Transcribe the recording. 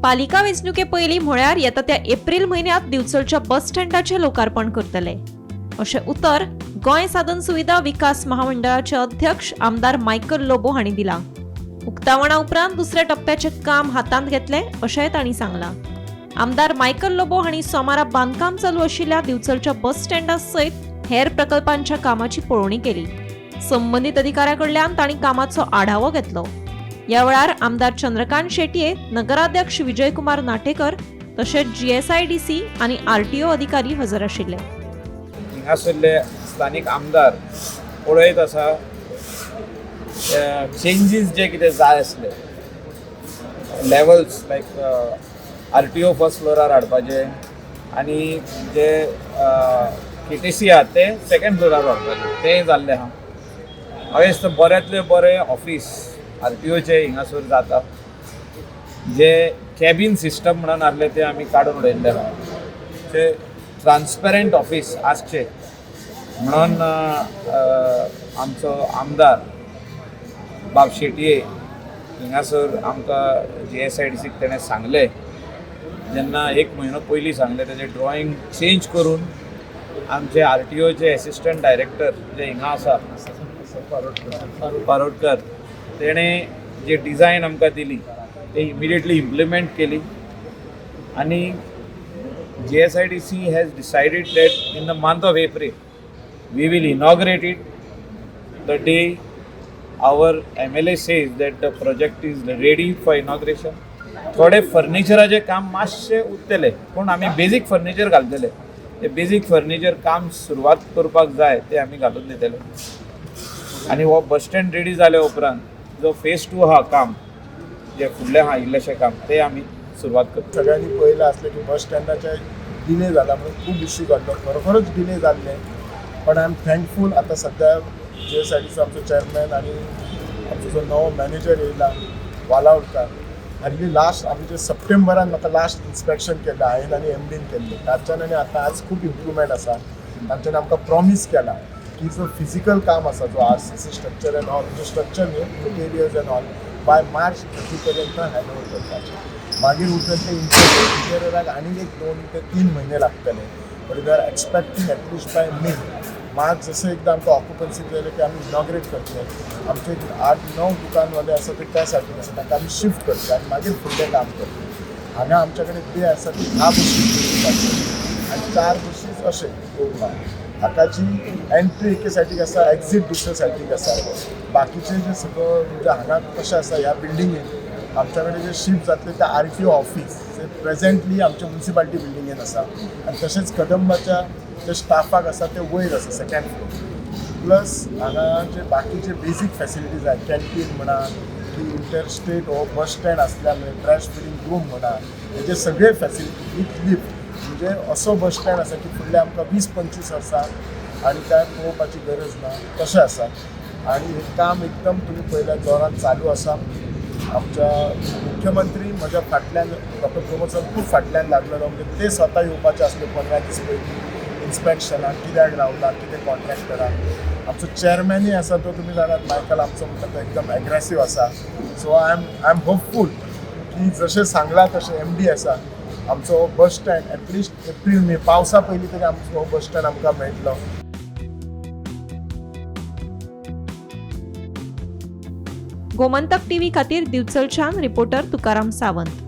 पालिका वेंचणुके पयलीं म्हळ्यार येता त्या एप्रील म्हयन्यांत दिवचलच्या बस स्टँडाचें लोकार्पण करतले, अशें उतर गोंय साधन सुविधा विकास महामंडळाचे अध्यक्ष आमदार मायकल लोबो हांणी दिलां. उक्तावणा उपरांत दुसऱ्या टप्प्याचें काम हातांत घेतलें अशेंय तांणी सांगलां. आमदार मायकल लोबो हांणी सोमारा बांदकाम चालू आशिल्ल्या दिवचलच्या बस स्टँडा सयत हेर प्रकल्पांच्या कामाची पळोवणी केली. संबंदीत अधिकाऱ्या कडल्यान तांणी कामाचो आढावो घेतलो. ह्या वेळार आमदार चंद्रकांत शेटये, नगराध्यक्ष विजयकुमार नाटेकर तशेंच जीएसआयडीसी आनी आरटीओ अधिकारी हजर आशिल्ले. हिंगासरले स्थानीक आमदार पळयत आसा, चेंजीस जे कितें जाय आसले, levels like RTO first फ्लोरार हाडपाचे आनी जे केटीसी आहा ते सेकेंड फ्लोरार व्हरपाचे, तें जाल्लें आहा. हांवें दिसता बऱ्यांतले बरें ऑफीस आरटीओचें हिंगासर जाता. जे कॅबीन सिस्टम म्हणून आहले ते आमी काडून उडयल्ले आहा, ते ट्रान्सपरंट ऑफीस आसचें म्हणून आमचो आमदार बाब शेटये हिंगासर आमकां जीएसआयडीसीक तेणें सांगलें, जेन्ना एक म्हयनो पयलीं सांगलें, तेजें ड्रॉइंग चेंज करून आमचे आरटीओचे एसिस्टंट डायरेक्टर जे हिंगा आसा पारोडकर, तेणें जे डिझायन आमकां दिली ते इमिडिएटली इम्प्लिमेंट केली आनी GSIDC has decided that in the month of April we will inaugurate it the day our MLA says that the project is ready for inauguration. थोडे फर्निचराचें काम मातशें उरतलें, पूण आमी बेजीक फर्निचर घालतले. ते बेजीक फर्निचर काम सुरवात करपाक जाय ते आमी घालून दितले आनी हो बस स्टँड रेडी जाल्या उपरांत जो फेज 2 आहा काम, जे फुडलें आहा इल्लेशें काम, ते आमी सुरवात करतले. सगळ्यांनी पळयलां आसलें की बस स्टँडाचे डिले जाला म्हणून खूब इश्यू जाल्लो, खरोखरच डिले जाल्ले, पण I am thankful. आतां सद्या जीएसआयडीचो आमचो चॅरमॅन आनी आमचो जो नवो मॅनेजर येयला वालावलकार, हाडली लास्ट आमी जे सप्टेंबरान म्हाका लास्ट इन्स्पेक्शन केल्लें हांवें आनी एमडीन केल्लें, ताच्यान आनी आतां आज खूब इम्प्रुवमेंट आसा. तांच्यानी आमकां प्रॉमीस केला की जो फिजिकल काम आसा, जो RCC structure and all, म्हणजे स्ट्रक्चर न्ही, materials and all, by March 30 पर्यंत हँड ओवर करपाचें. मागीर उरतलें तें इंटेरियर, इंटेरियराक आनीक एक 2 ते 3 म्हयने लागतले, but we are expecting at least by May March जसं एकदा आमकां ऑक्युपन्सी केलें की आमी इनॉग्रेट करतले. आमचे 8-9 दुकानवाले आसा ते त्या सायडीन आसा, तांकां आमी शिफ्ट करतले आनी मागीर फुडलें काम करतले. हांगा आमच्या कडेन ते आसा ती 10 बशी आनी 4 बशीस अशें उरला. हाका जी एंट्री एके सायडीक आसा, एक्झीट दुसऱ्या सायडीक आसा. बाकीचे जे सगळं म्हणजे हांगा कशें आसा, ह्या बिल्डिंगेन आमच्या कडेन जे शिफ्ट जातले ते आरटीओ ऑफीस जे प्रेझेंटली आमच्या मुन्सिपालिटी बिल्डिंगेन आसा, आनी तशेंच कदंबाच्या जे स्टाफाक आसा ते वयर आसा सेकेंड फ्लोर. प्लस हांगा जे बाकीचे बेजीक फॅसिलिटीज आहात, कॅन्टीन म्हणा की इंटरस्टेट हो बस स्टँड आसल्या ट्रॅश फिलिंग रूम म्हणा, हेजे सगळे फॅसिलिटी विथ लिफ्ट, म्हणजे असो बस स्टँड आसा की फुडले आमकां 20-25 वर्सां आनी काय पळोवपाची गरज ना तशें आसा. आनी हें काम एकदम तुमी पळयल्यार जोरान चालू आसा. आमच्या मुख्यमंत्री म्हज्या फाटल्यान, डॉक्टर प्रमोद सावंत खूब फाटल्यान लागलेलो, म्हणजे ते स्वता येवपाचे आसले 15 दीस पयलीं इन्स्पेक्शनाक, कित्याक रावला कितें कॉन्ट्रॅक्टराक. आमचो चॅरमॅनूय आसा तो तुमी जाणात मायकल आमचो म्हणटा तो एकदम एग्रेसीव आसा. So I am hopeful की जशें सांगलां तशें एमडी आसा, आमचो bus stand at least April May पावसा पयलीं तरी आमचो हो बस स्टँड आमकां मेळटलो. गोमंतक टीव्ही खातीर दिवचलच्यान रिपोर्टर तुकाराम सावंत.